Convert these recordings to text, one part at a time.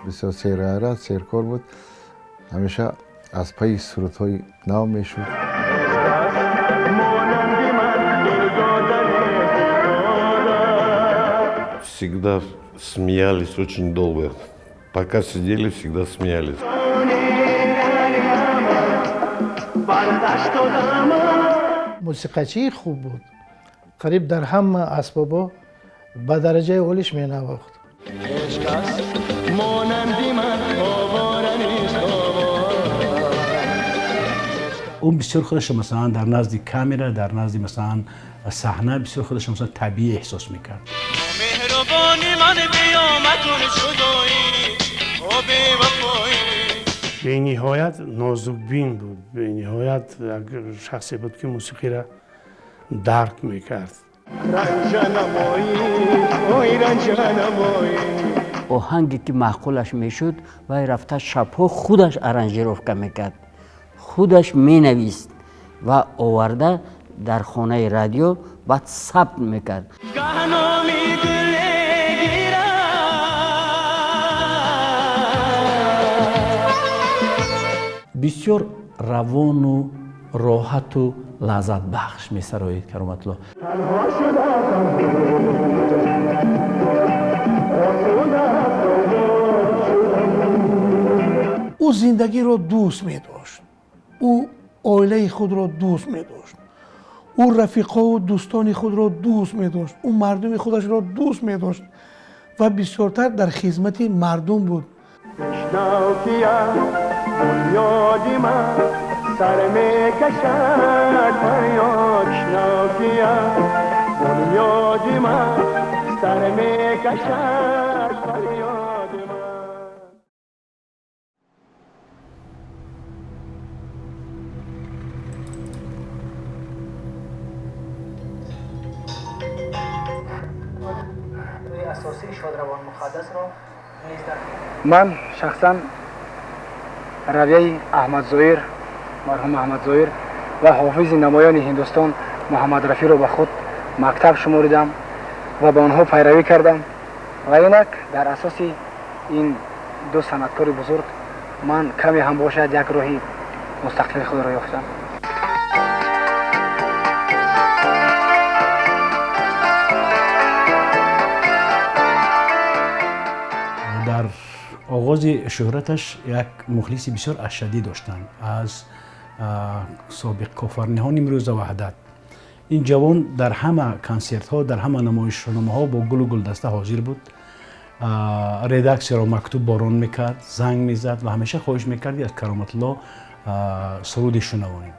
Бисёр серғайрат, серкор буд. Ҳамеша аз пайи сурудҳои нав мешуд. Всегда смеялись очень долго. Пока сидели, всегда смеялись. Мусиқачии хуб буд. Қариб дар ҳама асбобо ба дараҷаи олиш менавохт. Ӯ бисёр худашро, масалан, дар назди камера, дар назди, масалан, саҳна бисёр худашро, масалан, табиӣ эҳсос мекард. Бениҳоят нозукбин буд, бениҳоят як шахсе буд, ки мусиқиро дарк мекард. Оҳанге ки маъқулаш мешуд, вай рафта шабҳо худаш аранжировка мекард, худаш менавист ва оварда дар хонаи радио баъд сабт мекард. Бисёр равону роҳату лаззатбахш месароид Кароматулло. Ӯ зиндагиро дӯст медошт, ӯ оилаи худро дӯст медошт, ӯ рафиқову дӯстони худро дӯст медошт, ӯ мардуми худашро дӯст медошт ва бисёртар дар хизмати мардум буд. Ман шахсан равияи Аҳмадзоир, марҳум Аҳмадзоир, ва ҳофизи намоёни Ҳиндустон Муҳаммад Рафиро ба худ мактаб шуморидам ва ба онҳо пайравӣ кардам ва инак дар асоси ин ду санъаткори бузург ман каме ҳам бошад як роҳи мустақили худро ёфтам. Дар оғози шӯҳраташ як мухлиси бисёр ашаддӣ доштанд аз собиқ кофарниҳон имрӯза Ваҳдат. Ин ҷавон дар ҳама консертҳо, дар ҳама намоишномаҳо бо гулу гулдаста ҳозир буд. Редаксияро мактуб борон мекард, занг мезад ва ҳамеша хоҳиш мекард, ки аз Кароматулло суруде шунавонем.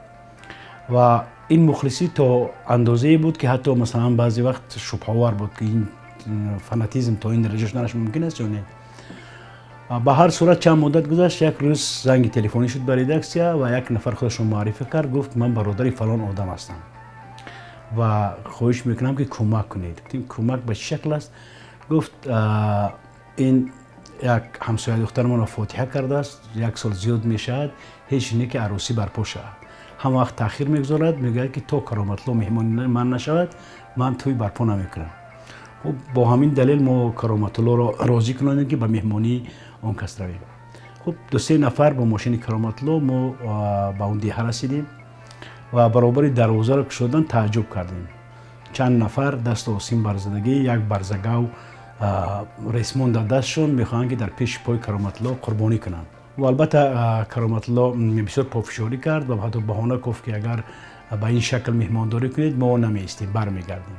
Ва ин мухлисӣ то андозае буд, ки ҳатто, масалан, баъзе вақт шубҳавар буд, ки ин фанатизм то ин дараҷа шуданаш мумкин аст ё не. Ба ҳар сурат, чанд муддат гузашт, як рӯз занги телефонӣ шуд ба редаксия ва як нафар худашро муаррифӣ кард, гуфт: «Ман бародари фалон одам ҳастам ва хоҳиш мекунам, ки кӯмак кунед». Гуфтем: «Кӯмак ба чӣ шакл аст?» Гуфт: «Ин як ҳамсоя духтарамонро фотиҳа кардааст, як сол зиёд мешавад, ҳеҷ не ки арӯсӣ барпо шавад. Ҳама вақт таъхир мегузорад, мегӯяд, ки то Кароматулло меҳмони ман нашавад, ман тӯй барпо намекунам». Хуб, бо ҳамин далел мо Кароматуллоро розӣ кунонем, ки ба меҳмонии он кас равем. Хуб, ду-се нафар бо мошини Кароматулло мо ба он деҳа расидем ва баробари дарвозаро кушодан тааҷҷуб кардем: чанд нафар дасту осим барзадагӣ, як барзагав, ресмон дар дастшон, мехоҳанд, ки дар пеши пои Кароматулло қурбонӣ кунанд. Ва албатта Кароматулло бисёр пофишорӣ кард ва ҳатто баҳона гуфт, ки агар ба ин шакл меҳмондорӣ кунед, мо намеистем, бармегардем.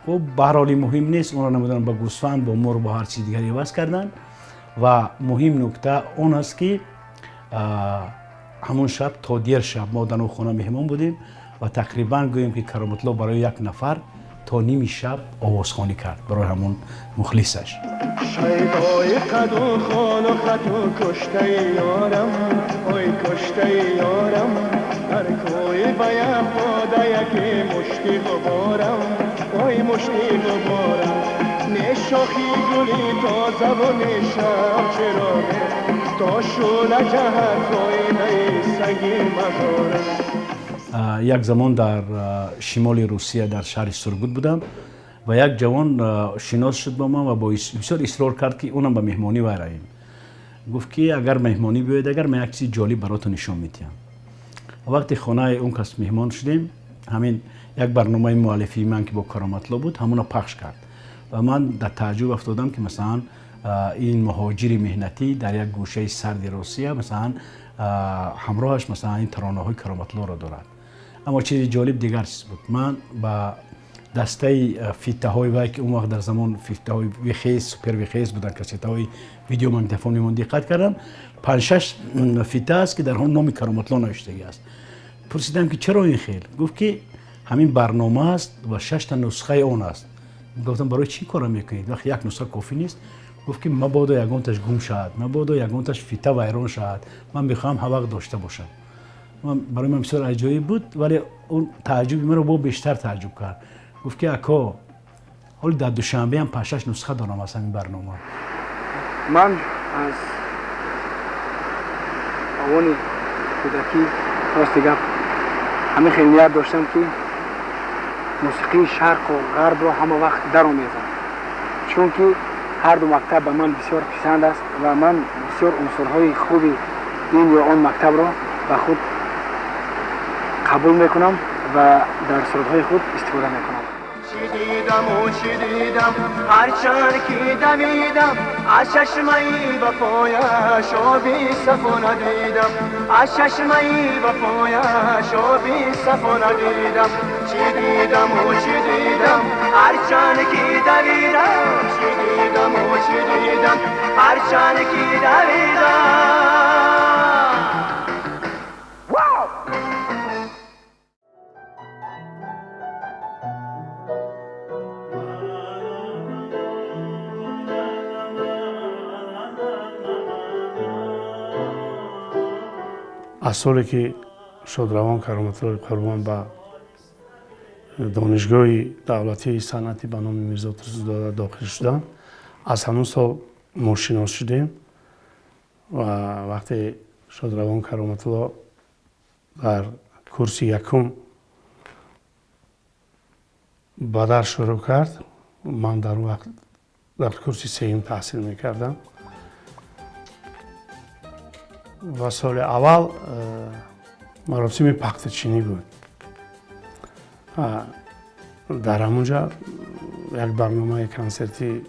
Хуб, ба ҳар ҳоли муҳим нест, онро намедонам, ба гӯсфанд, бо мурғ, бо ҳар чизи дигар иваз карданд. Ва муҳим нукта он аст, ки ҳамон шаб то дер шаб мо дар он хона меҳмон будем ва тақрибан гӯем, ки Кароматулло барои як нафар то ними шаб овозхонӣ кард барои ҳамон мухлисаш. Шайдои қаду холу хату куштаи ёрам, ой, куштаи ёрам, дар кӯи баяфтода яке мушти ғуборам, ой, мушти ғуборам. Не шохи гули тозаву не шам чироғе, то шӯла ҷаҳат зоидаи санги мазорам. Як замон дар шимоли Русия, дар шаҳри Сургут будам ва як ҷавон шинос шуд бо ман ва бо бисёр исрор кард, ки унам ба меҳмонӣ вай равем. Гуфт, ки агар меҳмонӣ биёед, агар ман як чизи ҷолиб баротон нишон медиҳам. Вақте хонаи он кас меҳмон шудем, ҳамин як барномаи муаллифии ман, ки бо Кароматло буд, ҳамона пахш кард ва ман дар тааҷҷуб афтодам, ки масалан ин муҳоҷири меҳнатӣ дар як гӯшаи сарди Русия масалан ҳамроҳаш масалан ин таронаҳои Кароматлоро дорад. Аммо чизи ҷолиб дигар чиз буд. Ман ба дастаи фитаҳои вай, ки он вақт дар замон фитаҳои VHS, супер VHS буданд, кассетаҳои видеомагнитофон мемон, диққат кардам, панҷ-шаш фита аст, ки дар он номи Кароматло навиштагӣ аст. Пурсидам, ки чаро ин хел? Гуфт, ки ҳамин барнома аст ва шашта нусхаи он аст. Гуфтам, барои чӣ кора мекунед, вақте як нусха кофӣ нест? Гуфт, ки мабодо ягонташ гум шавад, мабодо ягонташ фита вайрон шавад, ман мехоҳам ҳар вақт дошта бошам. Барои ман бисёр аҷоиб буд, вале он тааҷҷуби маро бо бештар тааҷҷуб кард. Гуфт, ки ако, ҳоли дар Душанбеам панҷ-шаш нусха дорам аз ҳамин барнома. Ман аз овони кӯдакӣ, рости гап, ҳамин хел ният доштам, ки мусиқии шарқу ғарбро ҳама вақт даромезам, чунки ҳар ду мактаб ба ман бисёр писанд аст ва ман бисёр унсурҳои хуби ин ё он мактабро ба худ қабул мекунам ва дар сурудҳои худ истифода мекунам. Чӣ дидаму чӣ дидам, ҳарчанд ки давидам, аз чашмаи вафояш оби сафо надидам, аз чашмаи вафояш оби сафо надидам. Чӣ дидаму чӣ дидам, ҳарчанд ки давидам, чӣ дидаму чӣ дидам, ҳарчанд ки давидам. Аз соле ки шодравон Кароматуллои Қурбон ба Донишгоҳи давлатии санъатӣ ба номи Мирзо Турсунзода дохил шуданд, аз ҳамон сол мо шинос шудем. Ва вақте шодравон Кароматулло дар курси якум ба дарс шурӯъ кард, ман дар он вақт дар курси сеюм таҳсил мекардам. Ва соли аввал маросими пахтачинӣ буд. Дар ҳамонҷа як барномаи консертӣ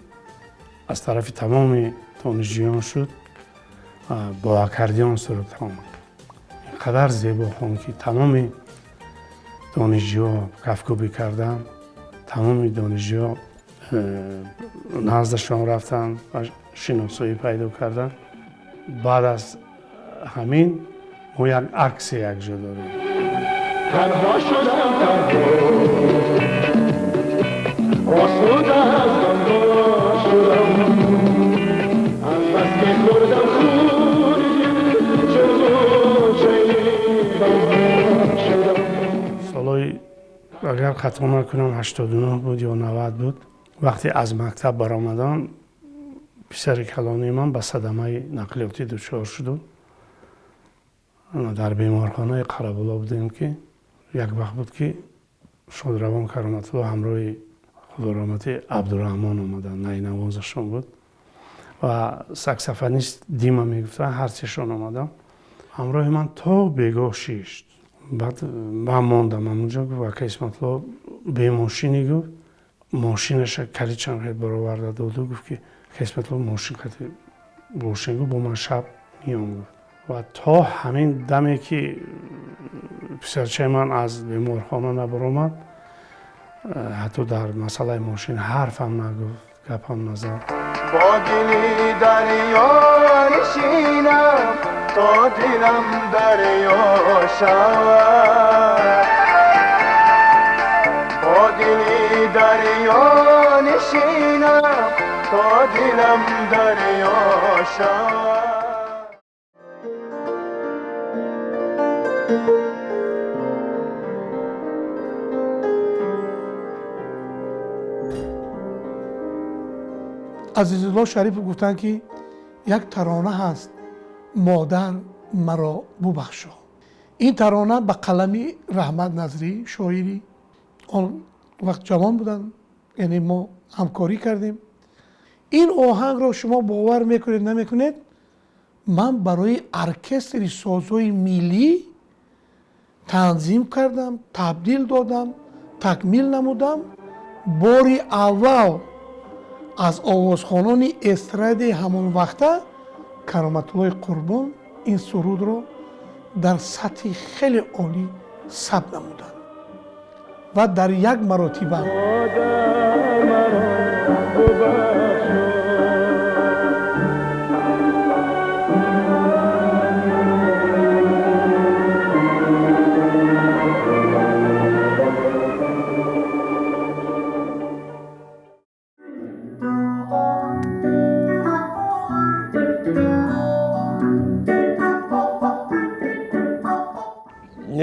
аз тарафи тамоми донишҷӯён шуд. Бо аккордеон суруд хонд, ин қадар зебо хонд, ки тамоми донишҷӯҳо кафкӯбӣ карданд, тамоми донишҷӯҳо наздашон рафтанд ва шиносоӣ пайдо карданд. Баъд аз ҳамин мо як аксе якҷо дорем. Танҳо шудам, танҳо, осуда аз ғамҳо шудам, аз бас ки хӯрдам хуни чун ғунчаи ғамҳо шудам. Солҳои, агар хато накунам, 89 буд ё 90 буд, вақте аз мактаб баромадам, писари калонии ман ба садамаи нақлиётӣ дучор шуду дар беморхонаи Қарабуло будем, ки як вақт буд, ки шодравон Кароматулло ҳамроҳи худораҳматӣ Абдураҳмон омаданд, найнавозашон буд ва саксофонист Дима мегуфтанд, ҳарсешон омадам. Ҳамроҳи ман то бегоҳ шишт. Баъд ман мондам ҳамонҷо. Гуфт, ака Исматулло бемошинӣ, гуфт, мошинаша кали чанд хел бароварда доду, гуфт, ки ака Исматулло мошин қати бошин, гуфт, бо ман шаб миём, гуфт. Ва то ҳамин даме ки писарчаи ман аз беморхона набаромад, ҳатто дар масъалаи мошин ҳарфам нагуфт, гапам назад. Бо дили дарё нишинам, то дилам дарё шавад, бо дили дарё нишинам, то дилам дарё шавад. Азизулло Шарипов гуфтанд, ки як тарона ҳаст, модар маро бубахшо. Ин тарона ба қалами Раҳмат Назрӣ, шоирӣ, он вақт ҷавон буданд, яъне мо ҳамкорӣ кардем. Ин оҳангро шумо бовар мекунед, намекунед, ман барои оркестри созҳои миллӣ танзим кардам, табдил додам, такмил намудам. Бори аввал аз овозхонони эстрадаи ҳамон вақта Кароматуллои Қурбон ин сурудро дар сатҳи хеле олӣ сабт намуданд ва дар як маротиба.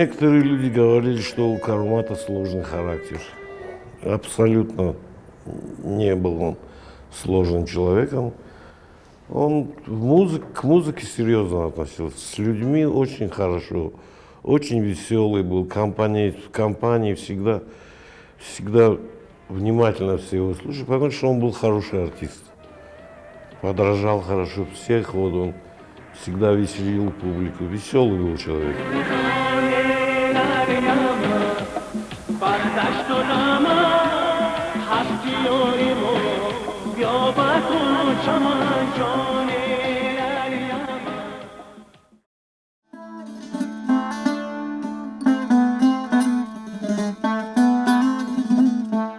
Некоторые люди говорили, что у Каромата сложный характер. Абсолютно не был он сложным человеком. Он к музыке серьезно относился, с людьми очень хорошо, очень веселый был, в компании всегда, всегда внимательно все его слушали, потому что он был хороший артист. Подражал хорошо всех, вот он всегда веселил публику, веселый был человек.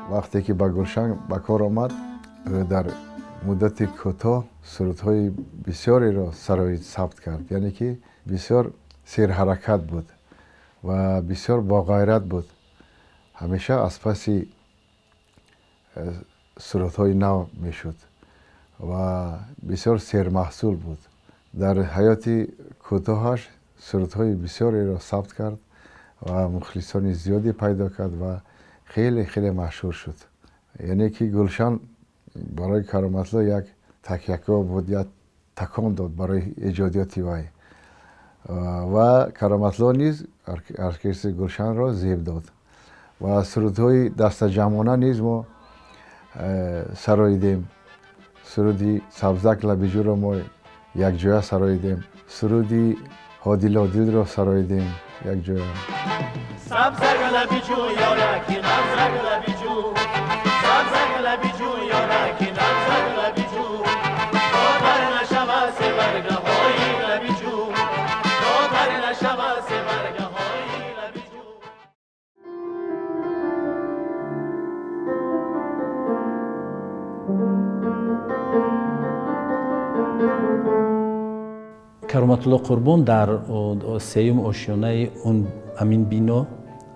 Вақте ки ба Гулшан ба кор омад, дар муддати кӯтоҳ сурудҳои бисёреро сароид, сабт кард, яъне ки бисёр серҳаракат буд ва бисёр боғайрат буд. Ҳамеша аз паси сурудҳои нав мешуд ва бисёр сермаҳсул буд. Дар ҳаёти кӯтоҳаш сурудҳои бисёреро сабт кард ва мухлисони зиёде пайдо кард ва хеле хеле машҳур шуд. Яъне ки Гулшан барои Кароматло як такякоҳ буд, як такон дод барои эҷодиёти вай ва Кароматло низ оркестри Гулшанро зеб дод ва сурудҳои дастаҷамъона низ мо сароидем. Суруди Сабзак лабиҷӯро мо якҷоя сароидем, суруди Ҳодилодилро сароидем якҷоя. Сабзак лабиҷӯ ёраки набзак лабиҷӯ, сабзак лабиҷӯ ёраки набзак лабиҷӯ, то тар нашавад себаргаҳои лабиҷӯ, то тар нашавад себаргаҳои лабиҷӯ. Кароматулло Қурбон дар сеюм ошёнаи он амин бино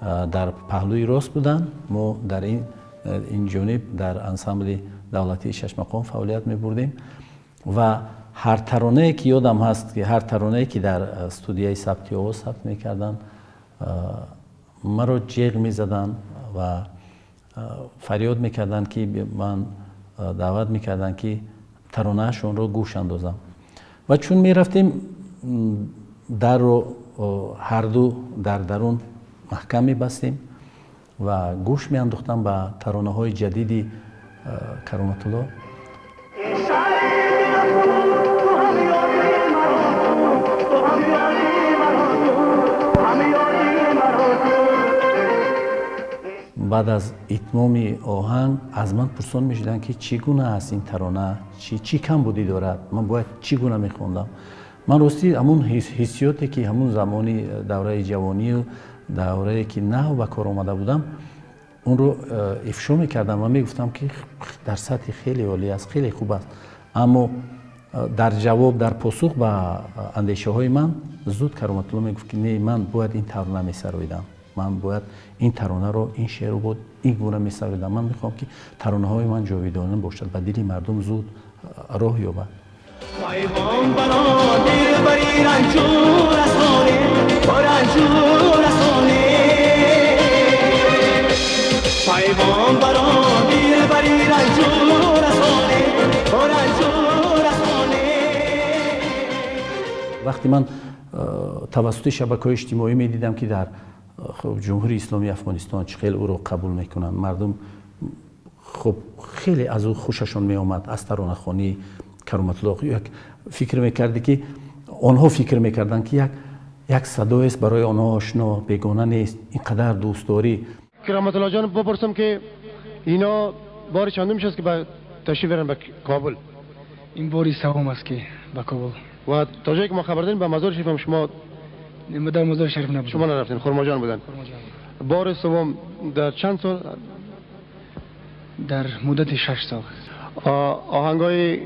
дар паҳлӯи рост буданд. Мо дар ин ҷониб дар ансамбли давлатии шашмақом фаъолият мебурдем ва ҳар таронае ки ёдам ҳаст, ки ҳар таронае ки дар студияи сабти овоз сабт мекарданд, маро ҷеғ мезаданд ва фарёд мекарданд, ки ман даъват мекарданд, ки таронаашонро гӯш андозам. Ва чун мерафтем, дарро ҳарду дар дарун маҳкам мебастем ва гӯш меандохтам ба таронаҳои ҷадиди Кароматулло. Баъд аз итмоми оҳанг аз ман пурсон мешуданд, ки чӣ гуна аст ин тарона, чӣ камбудӣ дорад, ман бояд чӣ гуна мехондам. Ман ростӣ ҳамун ҳиссиёте ки ҳамун замони давраи ҷавонию даврае ки нав ба кор омада будам, онро ифшо мекардам ва мегуфтам, ки дар сатҳи хеле олӣ аст, хеле хуб аст. Аммо дар ҷавоб, дар посух ба андешаҳои ман зуд Кароматулло мегуфт, ки не, ман бояд ин тавр намесароидам, ман бояд ин таронаро, ин шеърро бод ин гуна месароидам, ман мехоҳам, ки таронаҳои ман ҷовидона бошад, ба дили мардум зуд роҳ ёбад. Пайғомбарон дилбари ранҷу расоне, ранҷу расоне, пайғомбарон дилбари ранҷу расоне, ранҷу расоне. Вақте ман Тавассути шабакаҳои иҷтимоӣ медидам, ки дар Ҷумҳурии Исломии Афғонистон чӣ хел ӯро қабул мекунанд мардум. Хуб, хеле аз ӯ хушашон меомад, аз таронахонии Кароматулло. Як фикр мекардӣ, ки онҳо фикр мекарданд, ки як садоест барои онҳо ошно, бегона нест, ин қадар дӯстдорӣ. Кароматулло ҷон, бипурсам ки اینا بار چندم است که به تشریف برن به کابل؟ این باری سوم است که به کابل. و تا جایی که ما خبر داریم به مزار شریف هم شما در مزار شریف نبودم. شما نرفتین، خرماجان بودن. بار سوم در چند سال؟ در مدت 6 سال. آهنگای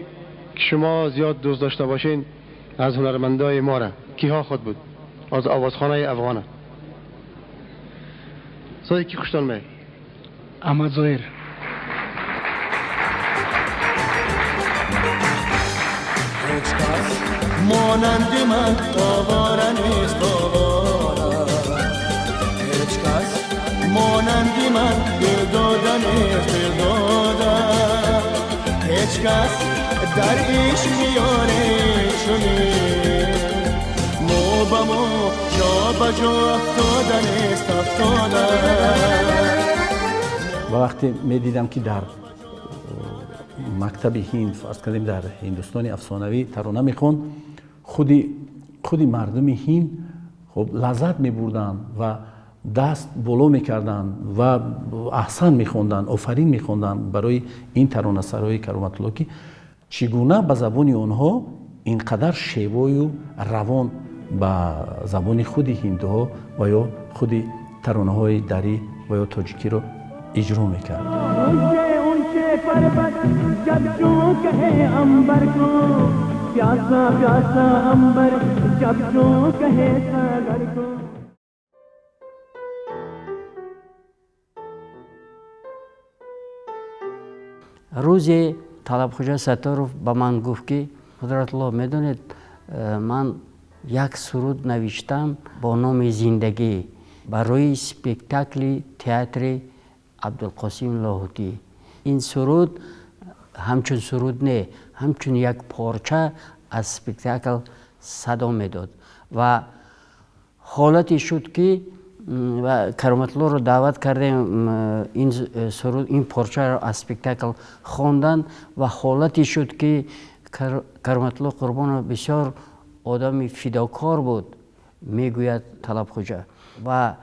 که شما زیاد دوست داشته باشین از هنرمندای ما را کیها خود بود؟ از آوازخانه افغانه صدای کی خوشتان می؟ احمد ظاهر. هیچ کس مانند من آواره نیست آواره، هیچ کس مانند من دل داده نیست دل داده، هیچ کس در عشق یاره چنین مو به مو جا به جا افتاده نیست افتاده. Ва вақте медидам, ки дар мактаби ҳинд, фарз кардем, дар Ҳиндустони афсонавӣ тарона мехонд, худи мардуми ҳинд хуб лаззат мебурданд ва даст боло мекарданд ва аҳсан мехонданд, офарин мехонданд барои ин таронасарои Кароматулло, ки чӣ гуна ба забони онҳо ин қадар шевою равон ба забони худи ҳиндуҳо ва ё худи таронаҳои дарӣ ва ё тоҷикиро иҷро мекард. पर्वत जब चू कहे अंबर को, प्यासा प्यासा अंबर जब चू कहे सागर को। Рӯзе Талабхӯҷа Сатторов ба ман гуфт, ки Қудратулло, медонед, ман як суруд навиштам бо номи «Зиндагӣ» барои спектакли театри Абдулқосим Лоҳутӣ. Ин суруд ҳамчун суруд не, ҳамчун як порча аз спектакл садо медод. Ва ҳолате шуд, ки Кароматуллоро даъват кардем, ин суруд, ин порчаро аз спектакл хонданд. Ва ҳолате шуд, ки Кароматулло Қурбонов бисёр одами фидокор буд, мегӯяд Талабхӯҷа. Ва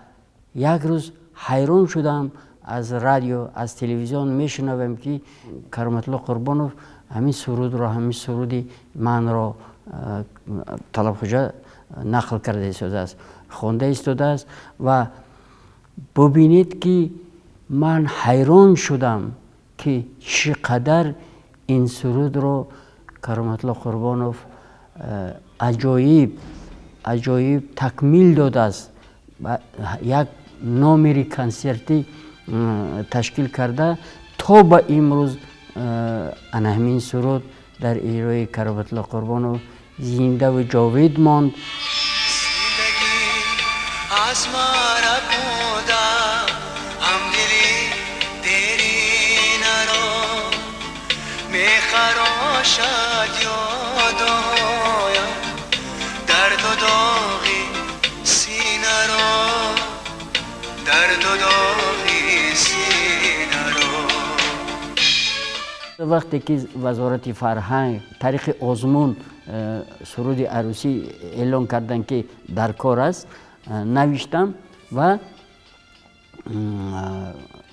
як рӯз ҳайрон шудам, аз радио, аз телевизион мешунавем, ки Кароматулло Қурбонов ҳамин сурудро, ҳамин суруди манро, Талабхӯҷа нақл карда истодааст, хонда истодааст. Ва бубинед, ки ман ҳайрон шудам, ки чӣ қадар ин сурудро Кароматулло Қурбонов аҷоиб аҷоиб такмил додааст, як номери консертӣ ташкил карда. То ба имрӯз ана ҳамин суруд дар иҷрои Кароматулло Қурбонов зиндаву ҷовид монд. از ما بودا همدلی دیری نرو میخراشد یادایم درد و داغی سینه را، درد و داغی سینه را. Вақте ки Вазорати фарҳанг тариқи озмун суруди арӯсӣ эълон карданд, ки дар кор аст, навиштам ва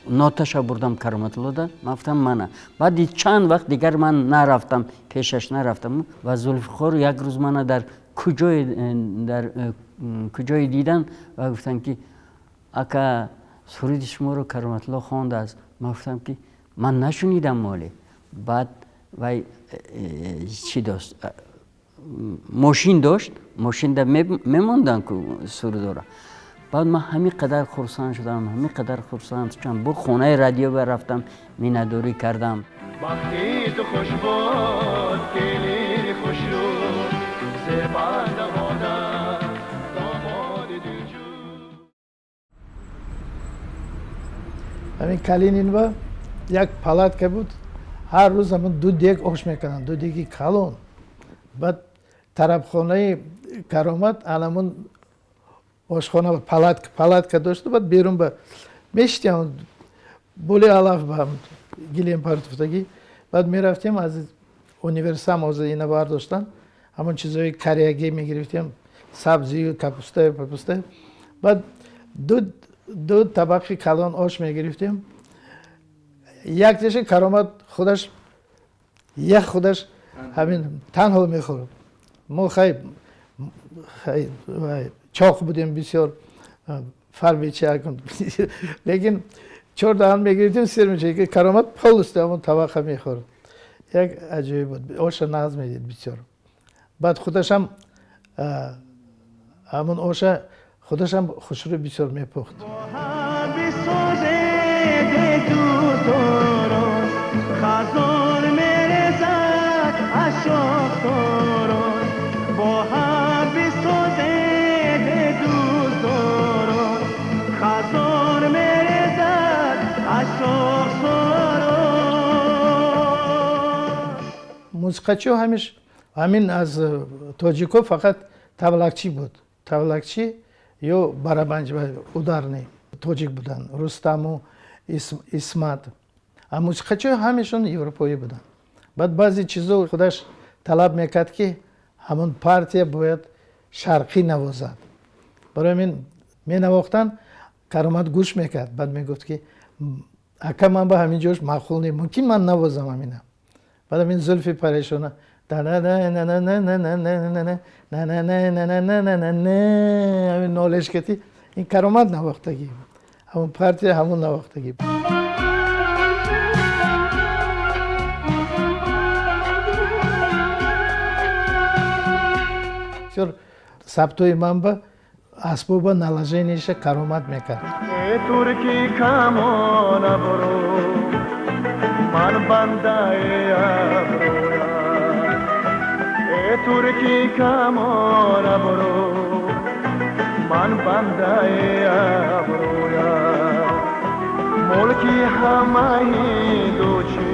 ноташа бурдам Кароматуллода. Ман гуфтам, мана. Баъди чанд вақт дигар ман нарафтам пешаш, нарафтам. Ва Зулфиқор як рӯз мана дар куҷое дидан ва гуфтанд, ки ака, суруди шуморо Кароматулло хондааст. Ман гуфтам, ки ман нашунидам моле. Баъд вай чӣ дошт, мошин дошт, мошинда мемонданд ку сурудора. Баъд ман ҳамин қадар хурсанд шудам, ҳамин қадар хурсанд шудам, бо хонаи радио рафтам, миннатдорӣ кардам. Бахти ту хуш буд, келини хушрӯ, зебанда модар, домоди дилҷӯ. Ҳамин Калининва як палатка буд, ҳар рӯз ҳамин ду дег ош мекарданд, ду деги калон. Баъд тарабхонаи Каромат анамун. Ошхона, палатка дошт, баъд берун ба мешитем, боли алаф ба гилем партуфтагӣ. Баъд мерафтем, аз универсам ҳозир ина бардоштан, ҳамон чизҳои карягӣ мегирифтем, сабзию капустаю папустаю. Баъд ду табақи калон ош мегирифтем. Якташа Каромат худаш, як худаш ҳамин танҳо мехӯрд. Мо хай чоқ будем бисёр, фарбеча, лекин чор даҳан мегирифтем, сер мешад, ки Каромат полностью ҳамон табақа мехӯрд. Як аҷоиб буд, оша нағз медид бисёр. Баъд худашам ҳамон оша худашам хушрӯ бисёр мепухт. Мусиқачиҳо ҳамеш ҳамин аз тоҷико фақат тавлакчӣ буд. Тавлакчӣ ё барабанҷ, ударный тоҷик буданд, Рустаму Исмат. А мусиқачиҳо ҳамешон европоӣ буданд. Баъд баъзе чизо худаш талаб мекард, ки ҳамон партия бояд шарқӣ навозад. Барои ҳамин менавохтанд, Каромат гӯш мекард, баъд мегуфт, ки ака, ман ба ҳамин ҷош маъқул не, мумкин ман навозам ҳамина. Баъд ҳамин зулфи парешона ҳамин нолешкати ин Каромат навохтагӣ, ҳамон партия ҳамон навохтагӣ. Бисёр сабтҳои ман ба асбоба наложениеша Каромат мекард. Турки камон абрӯ, ман бандаи абрӯям. Э турки камон абрӯ, ман бандаи абрӯям. Мулки ҳамаи дучӣ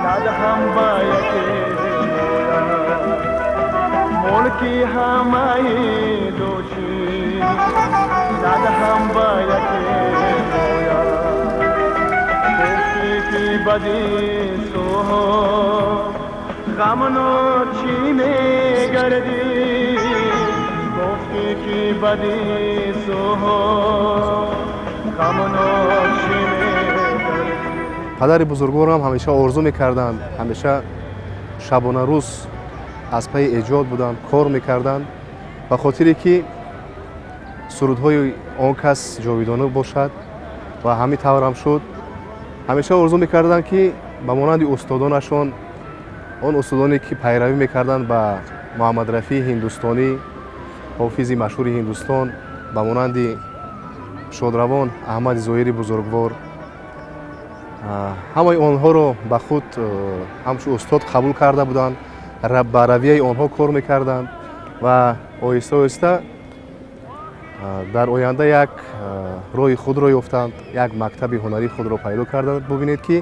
надҳам ба яке, мулки ҳамаи дучӣ надҳам ба яке. Гуфтӣ ки бади суҳо ғамно чӣ мегардӣ, гуфтӣ ки бади суҳо ғамно чӣ мегардӣ. Падари бузургворам ҳамеша орзу мекарданд, ҳамеша шабона рӯз аз пайи эҷод буданд, кор мекарданд, ба хотире ки сурудҳои он кас ҷовидона бошад, ва ҳамин таврам шуд. Ҳамеша орзу мекарданд, ки ба монанди устодонашон, он устодоне ки пайравӣ мекарданд ба Муҳаммад Рафии ҳиндустонӣ, ҳофизи машҳури Ҳиндустон, ба монанди шодравон Аҳмади Зоҳири бузургвор, ҳамаи онҳоро ба худ ҳамчун устод қабул карда буданд, ба равияи онҳо кор мекарданд ва оҳиста оҳиста дар оянда як роҳи худро ёфтанд, як мактаби ҳунарии худро пайдо карданд. Бубинед, ки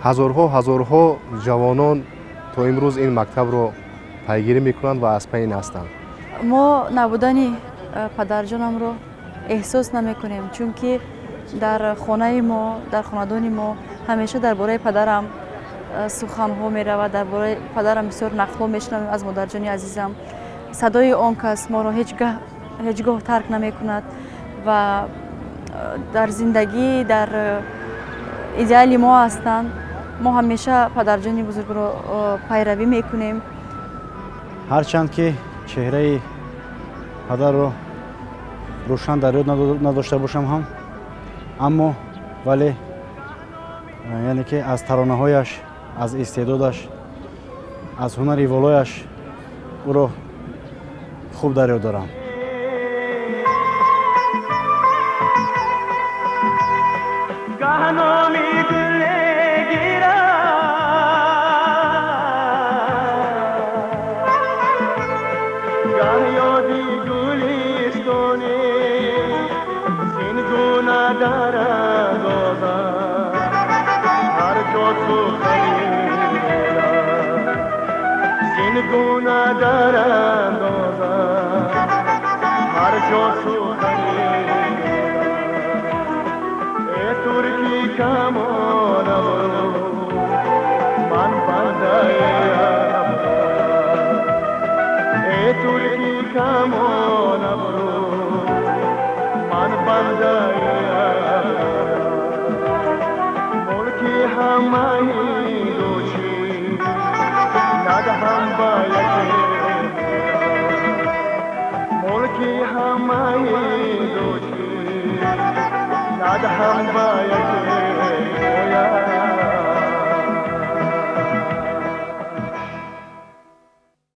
ҳазорҳо ҳазорҳо ҷавонон то имрӯз ин мактабро пайгирӣ мекунанд ва аз пай ин ҳастанд. Мо набудани падарҷонамро эҳсос намекунем, чунки дар хонаи мо, дар хонадони мо ҳамеша дар бораи падарам суханҳо меравад, дар бораи падарам бисёр нақлҳо мешунавем аз модарҷони азизам. Садои он кас моро ҳеҷ гоҳ тарк намекунад ва дар зиндагӣ дар идеали мо ҳастанд. Мо ҳамеша падарҷони бузургро пайравӣ мекунем. Ҳарчанд ки чеҳраи падарро рӯшан дар ёд надошта бошам ҳам, аммо вале яъне ки аз таронаҳояш, аз истеъдодаш, аз ҳунари волояш ӯро хуб дар ёд дорам. Гаҳ номи гуле гирам, гаҳ ёди гулистоне зин гуна дарандозам. Ҳар ҷо сухани зин гуна дарандозам, ҳар ҷо сухане. Э турки камон абру, ман бандаи абрӯям. Э турки камон абру, ман бандаи абрӯям. Мулки ҳамаи дучӣ надиҳам ба яке, мулки ҳамаи дучӣ надиҳам ба яке.